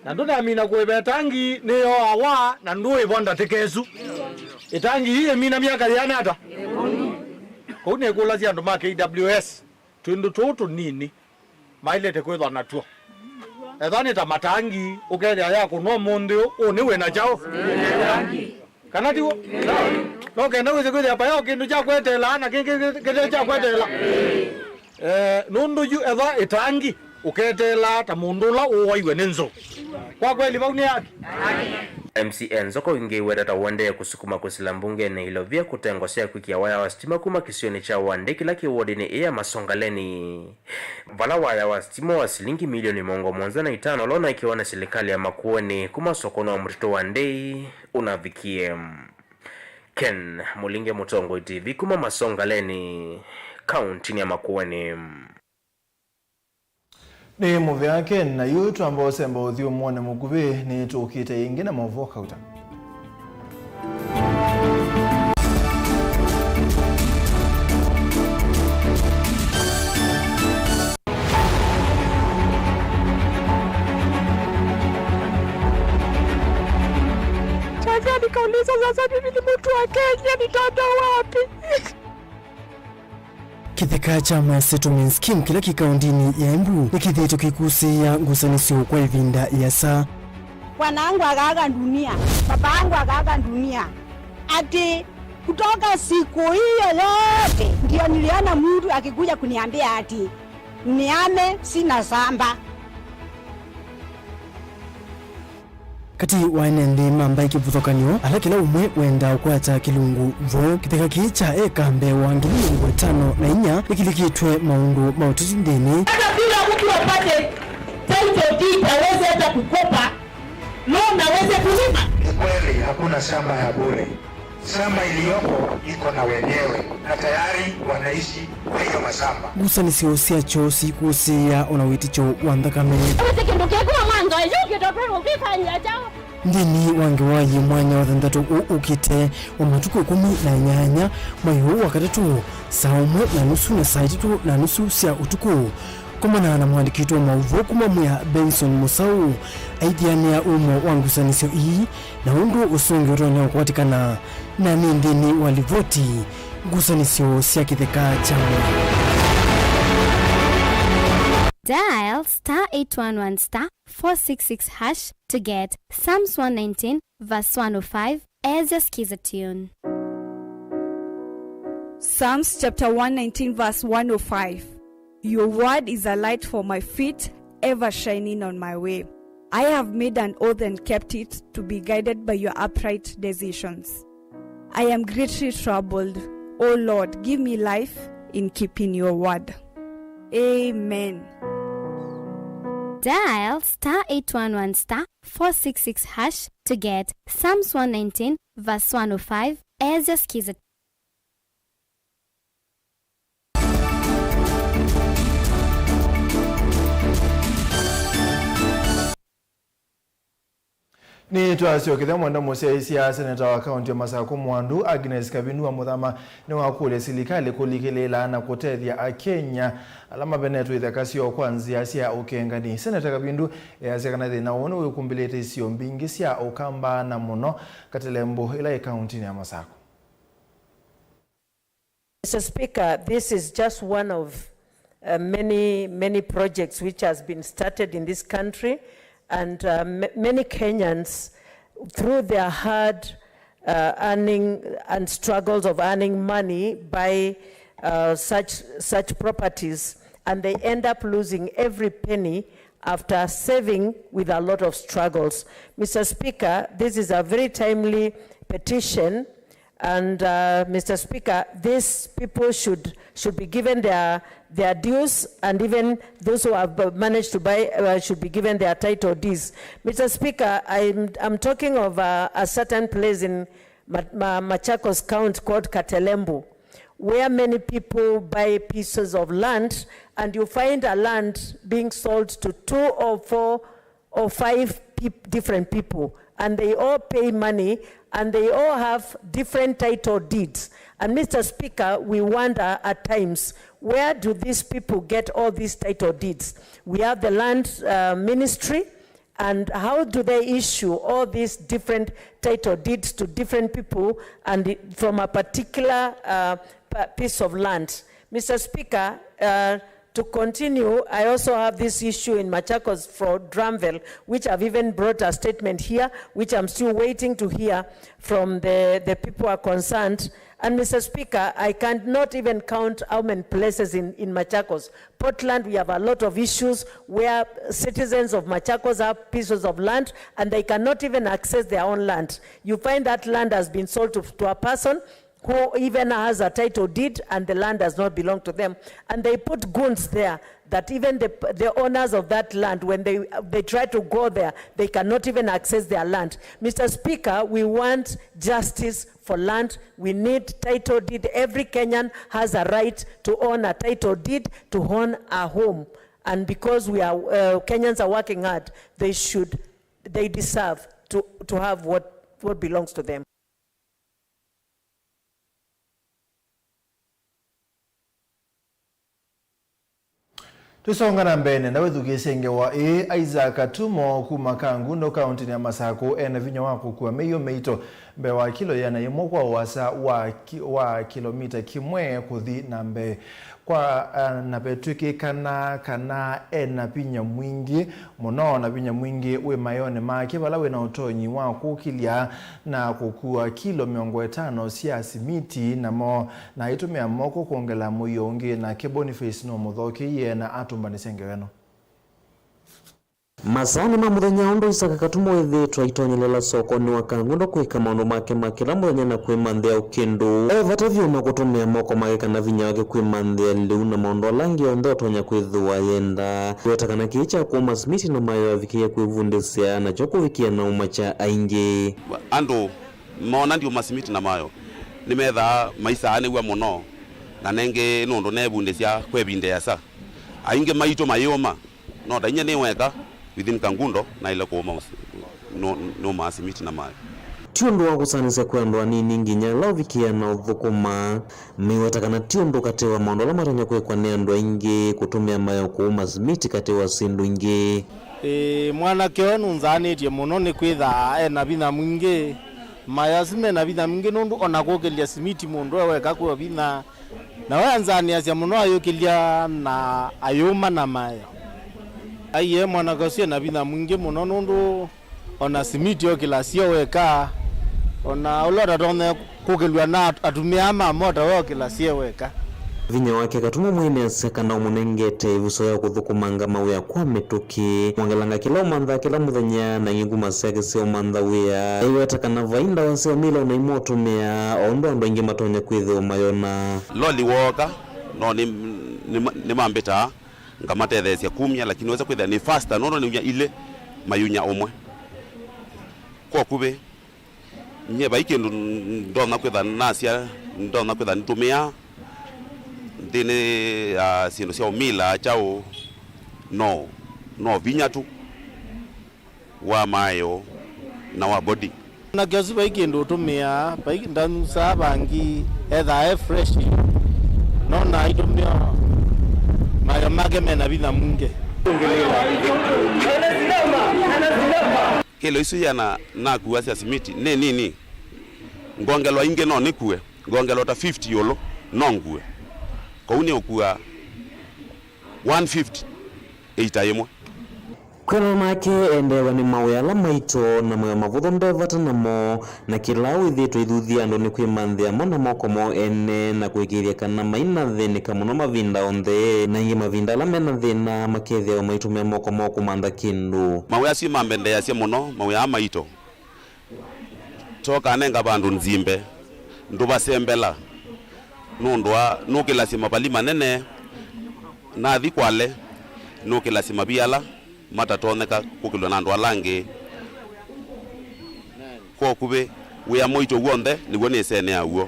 Na ndũnamina kũĩva ĩtangi nĩyooawa na ndũĩvo ndatĩka ĩsu. Ĩtangi ii yĩmina myaka yĩana ata? Kũu nĩkũlasya andũ ma K W S, twĩndũ tũũ tũnini mailĩte kwĩthwa natw'o. Ethwa nĩ ta matangi, ũkethĩa yakũnwa ũmũnthĩ ũũ, ũũ nĩ wĩ na kyaũ? Kana tiw'o? No kenda wĩse kwĩthĩa payo kĩndũ kya kweteela na kĩngĩ kĩte kya kweteela. Eh, nũndũ yu ethwa ĩtangi, ũketeela ta mũndũ ũla ũwaiwe nĩ nzou. Kwa kweli vau nĩ haki? M C A Nzoka ũingĩ wetata ũendee kũsukuma kũsila mbungenĩ ilovia kũte ngo sya kwĩkĩa waya wa sitima kuma kĩsionĩ kya Wandĩ kĩla kĩ wodinĩ ĩĩ ya Masongaleni. Vala waya wa sitima wa silingi milioni mĩongo mũonza na itano ũla ũnaĩkĩwa nĩ silikalĩ ya Makueni kuma sokonĩ wa Mũtitũ wa Ndei ũnavikie. Ken Mũlinge, Mũtongoi T V, kuma Masongaleni, kauntinĩ ya Makueni. Nĩ mũvea Ken, na yu twamba ũsemba ũthyũmũonĩ mũkuvĩ, nĩtũkĩte ĩngĩ na maũvoo kauta. Sasa nikauliza, sasa mimi ni mtu wa Kenya, nitaenda wapi? Kĩtheka kya My Settlement Scheme kĩla kĩ kaũndinĩ ya Embu nĩkĩthĩĩtwe kĩkusĩĩa ngusanĩsyo kwa ĩvinda ĩasa. Bwanangu akaaga dunia, babangu akaaga dunia. Ati kutoka siku hiyo yote ndio niliona mtu akikuja kuniambia ati niame, sina shamba. Katĩ wa ene nthĩ ma mbaĩ kĩvathũkany'o, ala kĩla ũmwe wendaa ũkwata kĩlungu vo, kĩtheka kĩĩ kya eka mbee wa ngili mĩongo ĩtano na inya nĩkĩlikĩtw'e maũndũ ma ũteti nthĩnĩ. Hata bila mtu apate title deed, aweze hata kukopa loan, aweze kulima. Ni kweli, hakuna shamba ya bure. Shamba iliyopo iko na wenyewe na tayari wanaishi kwa hiyo mashamba. Ngusanĩsyo sya kyoo sikũsĩĩa o na wĩtĩkyo wa nthakame. Ũsĩ kĩndũ kĩkũa mwanzo yu kĩtotwe ũkĩfanyia chao. Nthĩnĩ wa ngewa yĩ mwanya wa thanthatũ ũũ ũkĩte wa matukũ ĩkũmi na nyanya, mwai ũũ wa katatũ, saa ũmwe na nusu na saa itatũ na nusu sya ũtukũ, Kumana na mũandĩki witũ wa maũvoo kuma Mwea, Benson Mũsaũ, aithianĩa umo wa ngusanĩsyo ii na ũndũ ũsũngĩo ũtonya kũkwatĩkana na nĩ nthĩnĩ wa livoti, ngusanĩsyo sya kĩtheka kya Mwea. Dial star eight one one star four six six hash to get Psalms one nineteen verse one oh five as your skiza tune. Psalms chapter one nineteen verse one oh five. Your word is a light for my feet, ever shining on my way. I have made an oath and kept it, to be guided by your upright decisions. I am greatly troubled. O Lord, give me life in keeping your word. Amen. Dial star eight one one star four six six hash to get Psalms one nineteen verse one oh five as your skiza. Nĩtwasyokethya mwenda mũsyaĩĩsya. Seneta wa kaunti ya Masakũ Mwandu, Agnes Kavindu Wamuthama, nĩwakũlya silikalĩ kũlikĩlĩĩla na kũtethya Akenya ala mavenetwe ithaka syoo kwa nzĩa sya ũkengani. Seneta Kavindu easya kana thĩna ũũ nĩwĩkumbĩlĩte isio mbingĩ sya Ũkamba na mũno Katelembũ ĩla ĩ kauntinĩ ya Masakũ. Mister Speaker, this is just one of, uh, many, many projects which has been started in this country, and, uh, m-, many Kenyans, through their hard, uh, earning and struggles of earning money, buy, uh, such, such properties, and they end up losing every penny after saving with a lot of struggles. Mister Speaker, this is a very timely petition. And, uh, Mister Speaker, these people should, should be given their, their dues, and even those who have, uh, managed to buy, uh, should be given their title deeds. Mister Speaker, I'm, I'm talking of, uh, a certain place in Ma-, Ma-, Machakos County called Katelembu, where many people buy pieces of land, and you find a land being sold to two or four or five peop-, different people, and they all pay money, and they all have different title deeds. And Mister Speaker, we wonder at times, where do these people get all these title deeds? We have the land, uh, ministry, and how do they issue all these different title deeds to different people and from a particular, uh, p-, piece of land? Mister Speaker, uh, to continue, I also have this issue in Machakos for Dramville, which I've even brought a statement here, which I'm still waiting to hear from the, the people who are concerned. And Mister Speaker, I cannot even count how many places in, in Machakos. Portland, we have a lot of issues where citizens of Machakos have pieces of land and they cannot even access their own land. You find that land has been sold to, to a person who even has a title deed and the land does not belong to them. And they put goons there that even the, the owners of that land, when they, they try to go there, they cannot even access their land. Mister Speaker, we want justice for land. We need title deed. Every Kenyan has a right to own a title deed to own a home. And because we are, uh, Kenyans are working hard, they should, they deserve to, to have what, what belongs to them. Tũsonga na mbee, nenda wĩthukĩĩsye ngewa ĩĩ. Isaac Katumo kuma Kangundo, kauntinĩ ya Masakũ, ena vinya wa kũkua mĩio mĩito mbee wa kilo ĩana yĩmwe kwa ũasa wa ki-, wa kĩlomita kĩmwe kũthi na mbee. Kwa, ah, na vetw'ĩkĩkana kana ena vinya mwingĩ mũno, na vinya mwingĩ wĩ maĩonĩ make, vala wĩna ũtonyi wa kũkĩlya na kũkua kilo mĩongo ĩtano sya simiti, namo na aitũmĩa moko kwongela mũio ũngĩ. Nake Boniface nũmũthokeie na atũmbanĩsya ngewa ĩno. Masaanĩ ma mũthenya ũndũ Isaka Katumo wĩthĩĩtwe aitonyelela sokonĩ wa Kangundo kwĩka maũndũ make ma kĩla mũthenya na kwĩmanthĩa o kĩndũ, e vata vyũ na kũtũmĩa moko make kana vinya wake kwĩmanthĩa lĩu na maũndũ ala angĩ onthe ũtonya kwĩthĩwa ayenda. Weta kana kĩĩ kya kũũma simiti na mayo avikĩie kwĩvundĩsya nakyo kũvikĩa na ũma kya aingĩ. Andũ moona ndiũma simiti na mayo, nĩmethaa maisaanĩw'a mũno, na nengĩ nũndũ neevundĩsya kwa ĩvinda ĩasa. Aingĩ maitũ mayĩũma. No ta inyia nĩ weka within Kangundo, naĩle kũũma ũs-, nũ-, nũmaa simiti na maĩ. Ti ũndũ wa kũsanĩsya kwĩ andũ anini nginya ala ũvikĩa na ũthũkũma. Meweta kana ti ũndũ katĩ wa maũndũ ala matonya kwĩkwa nĩ andũ aingĩ kũtũmĩa mayo kũuma simiti katĩ wa syĩndũ ingĩ. Ĩĩ, mwanake ũyũ nũnzaanĩtye mũno nĩkwĩthaa e na vinya mwingĩ. Mayo asu me na vinya mwingĩ nũndũ o na kũkĩlya simiti mũndũ e weka kwĩ o vinya. Na we anzaanĩasya mũno ayũkĩlya na ayũma na mayo. Aiee, mwanake ũsu e na vinya mwingĩ mũno nũndũ o na simiti okĩlasya e weka, o na ũla ũtatonya kũkĩlw'a na at-, atumĩa ma mota we okĩlasya e weka. Vinya wake Katumo mwene asya kana ũmũnengete ĩvuso ya kũthũkũmanga mawĩa kwa mĩtũkĩ. Mwongelanga kĩla ũmanthaa kĩla mũthenya, na ingĩ nguma syake sya ũmantha wĩa. Aiweta kana vai ndawa sya ũmila o na imwe ũtũmĩa, o ũndũ andũ aingĩ matonya kwĩthĩwa mayona. Loli wooka, no nĩ, nĩ, nĩmambĩtaa, ngamatetheesya kumya, lakini wesa kwĩthĩa nĩ faster, nũndũ nĩunya ilĩ mayunya ũmwe. Kwa ũkuvĩ, nyie vai kĩndũ ndonya kwĩtha nasya, ndonya kwĩtha nĩtũmĩaa nthĩnĩ ya syĩndũ sya ũmila kyaũ, no, no vinya tu wa mayo na wa body. Mwanake ũsu vai kĩndũ ũtũmĩaa, vai ndanusaa vangi, ethaa e fresh, no na aitũmĩa mayo make mena vinya mwingĩ. Kĩlo isu yĩana nakua sya simiti nĩ nini, ngongelwa ingĩ no nĩkue, ngongelwa ta fifty ĩũlũ no ngue. Kwoou nĩũkua one fifty ĩita yĩmwe. Kwĩanana nake, endeew'a nĩ mawĩa ala maito na mawĩa mavũthũ nde vata namo, na kĩla wĩthĩĩtwe aithuthya andũ nĩ kwĩmanthĩa mo na moko moo ene na kũĩkĩĩthya kana mainathĩnĩka mũno mavinda onthe, na ĩngĩ mavinda ala me na thĩna makethĩawa maitũmĩa moko moo kũmantha kĩndũ. Mawĩa asu mambendeeasya mũno, mawĩa aa maito. Tokanenga vandũ nzimbe, ndũvasembela, nũndũ wa nũkĩlasya mavali manene, nathi kwale, nũkĩlasya mavi ala matatonyeka kũkĩlw'a na andũ ala angĩ. Kwa ũkuvĩ, wĩa mũito w'onthe nĩw'o nĩsenea w'o.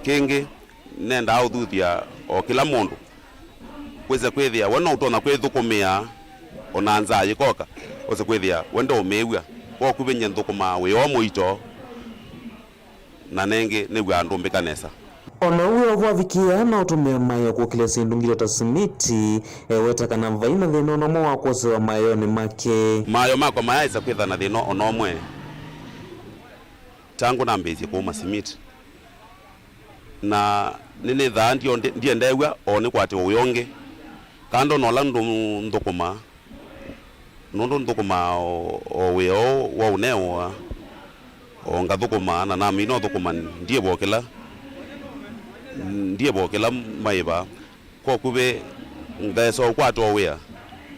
Kĩngĩ, nendaa ũthuthya o kĩla mũndũ wĩse kwĩthĩa we no ũtonya kwĩthũkũmĩa, o na nzaa yĩkoka, wĩse kwĩthĩa we ndoũmĩĩw'a. Kwa ũkuvĩ nyie nthũkũmaa wĩa ũũ mũito, na nengĩ nĩw'aa ndũmbĩka nesa. O na ũu wĩa ũvu wavikĩa na ũtũmĩa mayo kũkĩlya syĩndũ ngito ta simiti, eweta kana vai na thĩna o na ũmwe wa kwosewa mayonĩ make. Mayo makwa mayaaĩsa kwĩtha na thĩna o na ũmwe. Tangu nambĩĩsye kũuma simiti, na nĩnĩthaa ndyo-, ndiendeew'a o nĩkwatĩwa wĩa ũngĩ. Kana ndona ũla ndũ-, nthũkũmaa, nũndũ nthũkũmaa o, o wĩa ũũ wa ũnewa, o ngathũkũma, na namina ũthũkũma, ndiĩva o kĩla, ndiĩva o kĩla maĩva. Kwa ũkuvĩ, ngeesa ũkwata o wĩa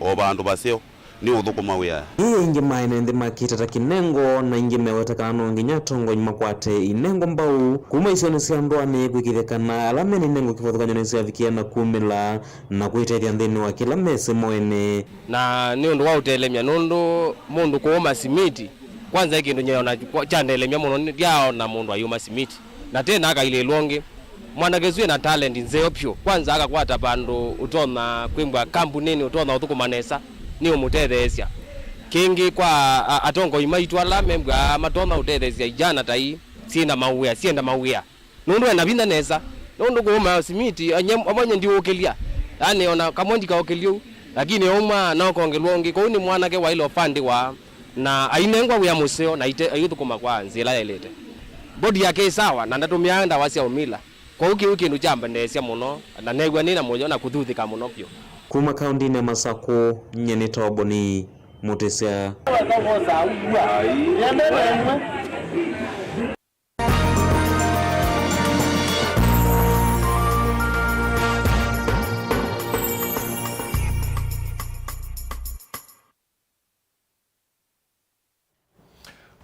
o vandũ vaseo. Nĩũthũkũma wĩa. Ĩĩ, aingĩ ma ene nthĩ makĩte ta kĩnengo, na aingĩ meweta kana no nginya atongoi makwate inengo mbau kuma isionĩ sya ndũanĩ kwĩkĩĩthya kana ala mena inengo kĩvathũkany'o nĩsyavikĩa na kumĩla na kwĩtethya nthĩnĩ wa kĩla mesĩ mo ene. Na nĩ ũndũ wa ũtelemya, nũndũ mũndũ kũũma simiti, kwanza ĩ kĩndũ nyie ona kyandelemya mũno, nĩ ndyaona mũndũ ayũma simiti. Na tena akailĩĩlwa ũngĩ. Mwanake ũsu ena talent nzeo vyũ. Kwanza akakwata vandũ ũtonya kwĩmbwa kampunĩnĩ ũtonya ũthũkũma nesa, nĩ ũmũtetheesya. Kĩngĩ kwa a-, atongoi maitũ ala membwa matonya ũtetheesya ijana ta ii, syĩna mawĩa, syenda mawĩa. Nũndũ ena vinya nesa. Nũndũ kũũma simiti, amwe ndiũũkĩlya. Yani ona kamwe ndikaũkĩlya ũu, lakini auma na ũkongelwa ũngĩ. Kwoou nĩ mwanake waĩle ũvandĩwa. Na ainengwa wĩa mũseo na aite-, aithũkũma kwa nzĩa ĩla yaĩlĩte. Body yake ĩ sawa na ndatũmĩaa ndawa sya ũmila. Kwoou kĩu kĩndũ kyambendeesya mũno, na neew'a nĩ na mũyo na kũthuthĩka mũno vyũ. Kuma kaũndĩnĩ ya Masakũ, nyie nĩ Toboni Mũtĩsya.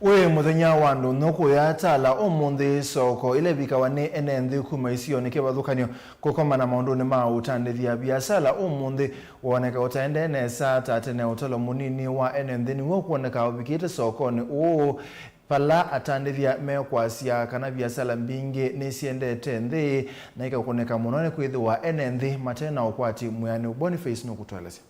Wĩ mũthenya wa ndũnyũ kũya Tala ũmũnthĩ, soko ila ivikawa nĩ ene nthĩ kuma isionĩ kĩvathũkany'o kũkomana maũndũnĩ ma ũtandĩthya viasala ũmũnthĩ woneka ũtaendee nesa ta tene. Ũtalo mũnini wa ene nthĩ nĩw'o kwoneka ũvikĩte sokonĩ ũũ, vala atandĩthya mekwasya kana viasala mbingĩ nĩsyendete nthĩ na ikakũnĩka mũno nĩ kwĩthĩwa ene nthĩ mate na ũkwati mwĩanĩu. Boniface nũkũtũelesya.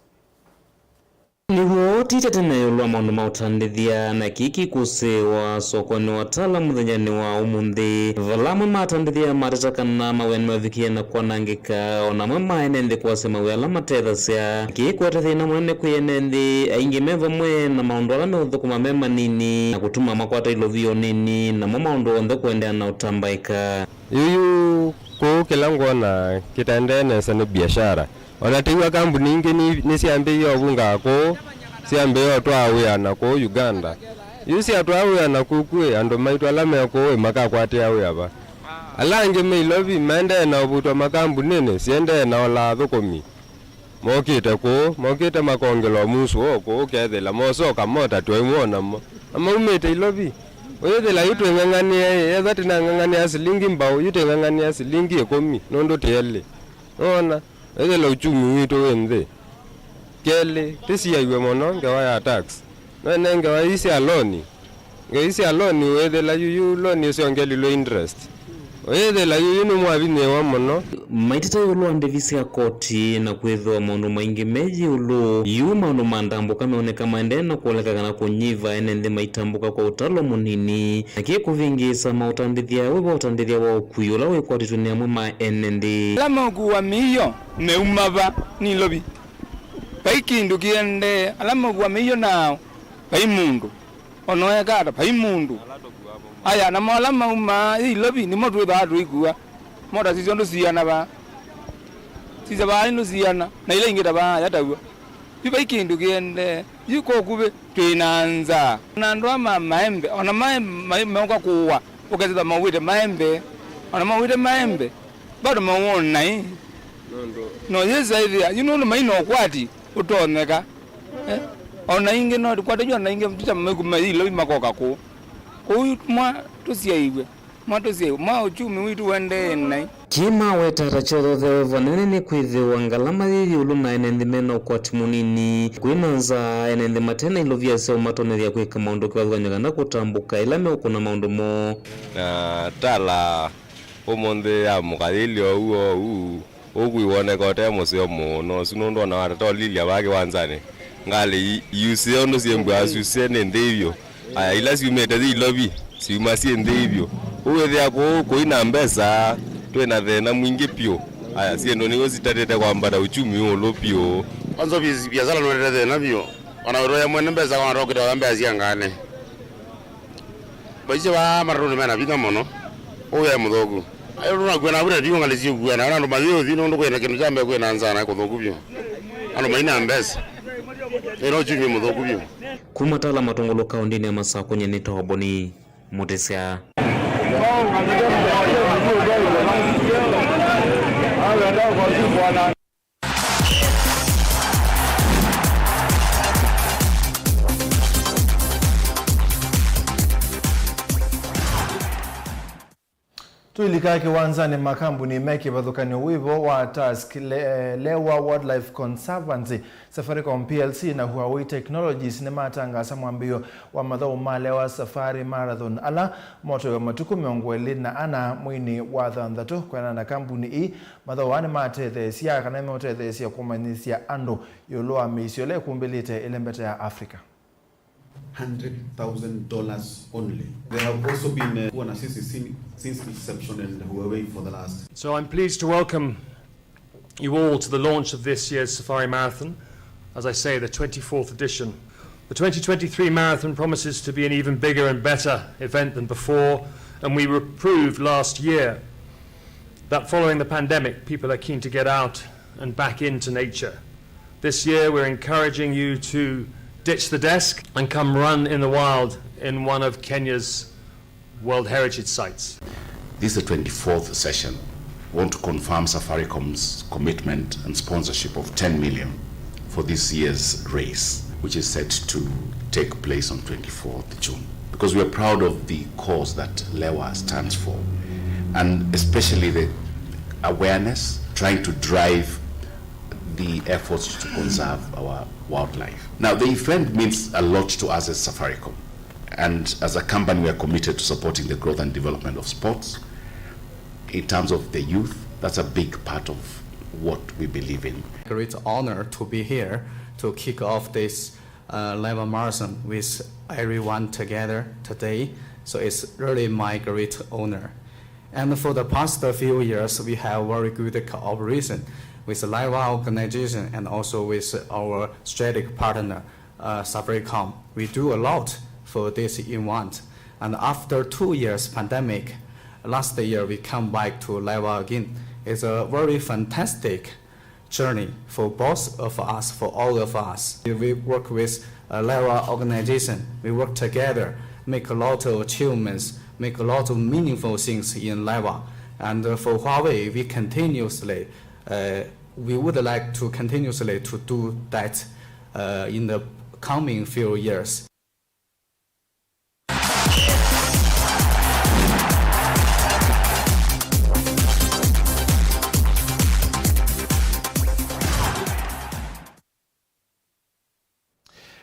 Nĩw'o Tite tene ĩũlũ wa maũndũ ma ũtandĩthya, na kĩĩ kĩkũsĩĩwa sokonĩ wa Tala mũthenyanĩ wa ũmũnthĩ, vala amwe ma atandĩthya mateta kana mawĩa nĩmavikie na kwanangĩka, o na amwe ma ene nthĩ kwasya mawĩa ala matethasya. Kĩĩ kũete thĩna mũnene kwĩ ene nthĩ aingĩ me vamwe na maũndũ ala meũthũkũma me manini na kũtuma makwata ilovi o nini, namo maũndũ onthe kũendeea na ũtambaĩka. Yuyu kũũ kĩla ngwona kĩtaendee nesa nĩ biashara. O na tĩw'a kambuni ingĩ nĩ, nĩsyambĩĩie ũvungaa kũũ, syambĩĩe ũtwaa wĩa na kũũ Uganda. Yu syatwaa wĩa na kũkw'ĩ, andũ maitũ ala me kũũ makakwatĩa wĩa va? Ala angĩ me ilovi maendee na ũvutwa makambunĩnĩ, siendee na ola athũkũmi. Mokĩte kũũ, mokĩte makongelwa musu o kũũ, ũkethĩla mosoka mota twaimwona mo. Na maumĩte ilovi. Ũyĩthĩla yu twĩng'ang'anĩe, etha tĩnang'ang'anĩa silingi mbaũ, yu twĩng'ang'anĩa silingi ĩkũmi, nũndũ tĩ elĩ. Nũona? Ethĩla uchumi witũ wĩ nthĩ. Kelĩ, tĩsiaiw'e mũno ngewa ya tax. No ene ngewa ii sya loni. Ngewa ii sya loni ũyĩthĩla yuyu loni ũsyongelilwe interest. Ũyĩthĩla yuyu nĩmwavinyĩĩwa mũno. Maiteta ĩũlũ wa ndĩvi sya koti na kwĩthĩwa maũndũ maingĩ me ĩũlũ. Yu maũndũ ma ndambũka meoneka maendee na kũoleka kana kũnyiva ene nthĩ maitambũka kwa ũtalo mũnini. Na kĩĩ kũvĩngĩĩsa maũtandĩthya, wĩva ũtandĩthya wa ũkui ũla wĩkwatĩtw'e nĩ amwe ma ene nthĩ? Ala maũkua mĩio meuma va? Nĩ ilovi. Vai kĩndũ kĩendee. Ala maũkua mĩio nao, vai mũndũ. Ona ũeka ata, vai mũndũ. Aya, namo ala maumaa yĩ ilovi nĩmo twĩthaa tũikua. Mota sisyo ndũsiana va? Sisya vaa ndũsiana. Na ila ingĩ ta vaa, aya taw'o. Yu vai kĩndũ kĩendee. Yu kokuvĩ twĩ na nzaa. Na andũ aa ma maembe, ona maembe mai- meuka kũũa, ũkethĩwa mauĩte maembe. Ona mauĩte maembe, bado mauonai. No yĩsa ĩthĩa, yu nũndũ mai na ũkwati ũtonyeka. Eh? Ona ingĩ no tũkwate yu, ona ingĩ tũta maiku mai ilovi makoka kũũ. Kũu mwa tũsiaiwe. Mwatũsye, mwa uchumi witũ ũendee naĩ. Kĩĩ maweta ta kyothoothew'a vanene nĩ kwĩthĩwa ngalama yĩ ĩũlũ na ene nthĩ mena ũkwati mũnini. Kwĩ na nzaa, ene nthĩ mate na ilovia sya ũmatonyethya kwĩka maũndũ kĩvathũkany'o kana kũtambũka ĩla meũkũna maũndũ moo. Na tala ũmũnthĩ yamũka yĩilye oou oou. Ũkui woneka ũte mũseo mũno, ũsu nũndũ ona watata ũlilya vaa kĩwanzanĩ, ngalĩ i- iusĩe ũndũ syĩmbwaa syusĩe nĩ nthĩ vyũ. Aya, ila syumĩte yĩ ilovi, syuma syĩ nthĩ vyũ. Ũu wĩthĩa kũu kũi na mbesa, twĩ na thĩna mwingĩ vyũ. Aya, syĩndũ nĩw'o sitatĩte kwambata uchumi ũũlũ vyũ. Kwanza ofisi biashara nũendete thĩna vyũ. Ona wĩtoya mwene mbesa, ona tokĩta mbesa sya ngane. Maisha vaa matatũnĩ mena vinya mũno. Ũũ yaĩ mũthũku. Ayo tũnakw'a na vuna ndiũ ngalĩ syĩkuana, na andũ mayĩũthi nũndũ kwĩna kĩndũ kya mbee kwĩna nzaa na kũthũku vyũ. Andũ maina mbesa. Ĩno uchumi mũthũku vyũ. Kuma Tala Matũngũlũ kaũndĩnĩ ya Masakũ, nyie nĩ Toboni Mũtĩsya. Tũilika kĩwanzanĩ, makambuni me kĩvathũkany'o wĩvo wa Tusk, Le-, Lewa Wildlife Conservancy, Safaricom P L C na Huawei Technologies nĩmatangaasa mwambĩĩo wa mathaũ ma Lewa Safari Marathon, ala motoewa matukũ mĩongo ĩlĩ na ana mweinĩ wa thanthatũ. Kwĩanana na kambuni ii, mathaũ aa nĩmatetheesya kana nĩmeũtetheesya kũmanyĩsya andũ ĩũlũ wa mĩisyo ĩla ĩkumbĩlĩte ĩlembeta ya Africa. Hundred thousand dollars only. There have also been, uh, kuwa na sisi sin-, since inception and Huawei for the last. So I'm pleased to welcome you all to the launch of this year's Safari Marathon, as I say, the twenty-fourth edition. The twenty twenty-three marathon promises to be an even bigger and better event than before, and we re- proved last year that following the pandemic, people are keen to get out and back into nature. This year, we're encouraging you to ditch the desk and come run in the wild in one of Kenya's World Heritage Sites. This is the twenty-fourth session. We want to confirm Safaricom's commitment and sponsorship of ten million for this year's race, which is set to take place on twenty-fourth June. Because we are proud of the cause that Lewa stands for, and especially the awareness, trying to drive the efforts to conserve our wildlife. Now, the event means a lot to us as Safaricom, and as a company, we are committed to supporting the growth and development of sports. In terms of the youth, that's a big part of what we believe in. Great honor to be here to kick off this uh, Laiwa Marathon with everyone together today. So it's really my great honor. And for the past few years, we have very good cooperation with the Laiwa organization and also with our strategic partner, uh, Safaricom. We do a lot for this event. And after two years pandemic, last year we come back to Laiwa again. It's a very fantastic journey for both of us, for all of us. We work with a Laiwa organization. We work together, make a lot of achievements, make a lot of meaningful things in Laiwa. And uh, for Huawei, we continuously, uh, we would like to continuously to do that uh, in the coming few years.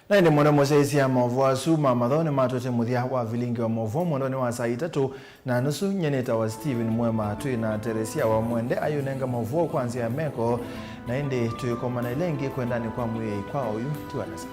Na ĩndĩ mũno mũsyaĩĩsya maũvoo asu ma mathaũ nĩmatwete mũthya wa vilingi wa maũvoo mwendonĩ wa saa itatũ na nusu. Nyie nĩtawa Stephen Mwema, twĩ na Teresia wa Mwende ayũnenga maũvoo kwa nzĩa ya meko, na ĩndĩ tũikomana ĩla ĩngĩ kwendanĩ kwa Mwĩai kwa oyu ti wanesa.